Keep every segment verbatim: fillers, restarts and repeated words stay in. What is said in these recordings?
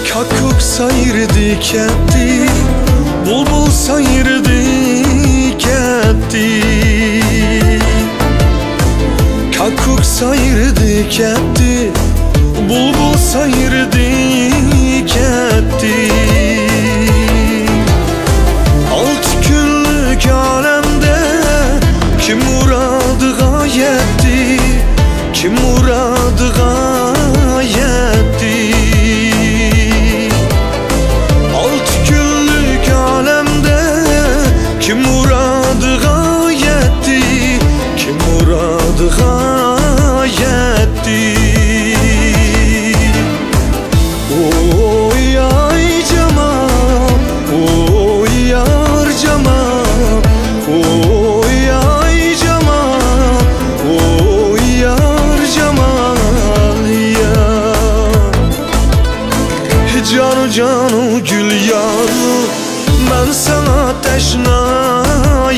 كاككۇك سايرىدى كەتتى، بۇلبۇل سايرىدى كەتتى. كاككۇك سايرىدى كەتتى، بۇلبۇل سايرىدى كەتتى. ئالتە كۈنلۈك ئالەمدە كىم مۇرادىغا يەتتى؟ كىم مۇرادىغا يەتتى؟ ئالتە كۈنلۈك ئالەمدە كىم مۇرادىغا يەتتى؟ كىم مۇرادىغا يەتتى؟ ئوي ئاي جامال، ئوي يار جامال، ئوي ئاي جامال، ئوي يار جامال، يا. جانۇ جانۇ گۈل يارۇ، مەن ساڭا تەشنا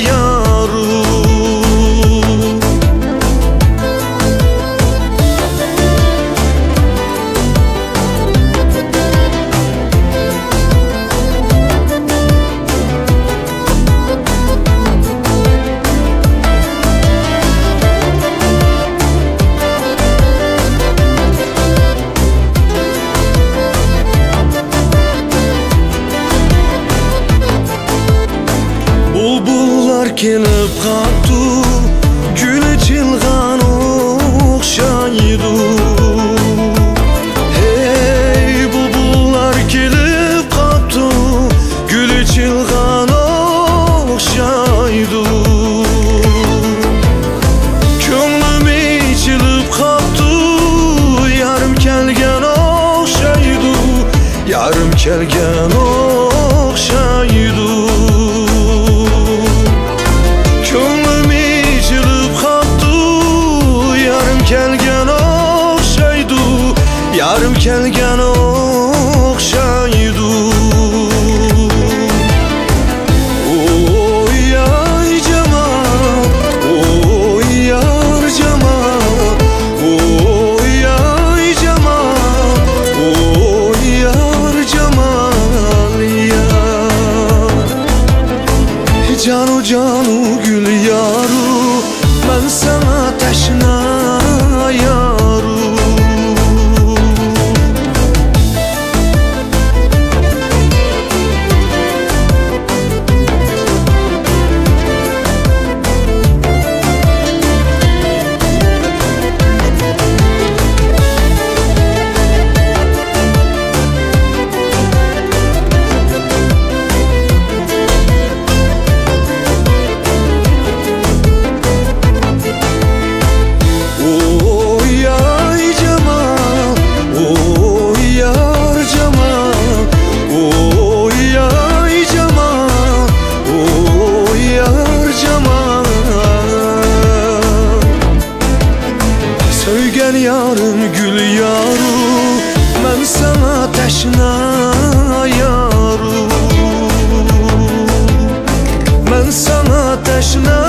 يارۇ. بۇلبۇللار كېلىپ قاپتۇ، گۈل ئېچىلغان ئوخشايدۇ. ھەي، بۇلبۇللار كېلىپ قاپتۇ، گۈل ئېچىلغان ئوخشايدۇ. كۆڭلۈم ئېچىلىپ قاپتۇ، يارىم كەلگەن ئوخشايدۇ، يارىم كەلگەن ئوخشايدۇ. كۆڭلۈم ئېچىلىپ قاپتۇ، يارىم كەلگەن ئوخشايدۇ، يارىم كەلگەن ئوخشايدۇ. ئوي ئاي جامال، ئوي يار جامال، ئوي ئاي جامال، ئوي يار جامال، يا. جانۇ جانۇ گۈل يارۇ، مەن ساڭا تەشنا يارۇ. ئوي ئاي جامال، ئوي يار جامال، ئوي ئاي جامال، ئوي يار جامال. سۆيگەن يارىم گۈل يارۇ، مەن ساڭا تەشنا يارۇ، مەن ساڭا تەشنا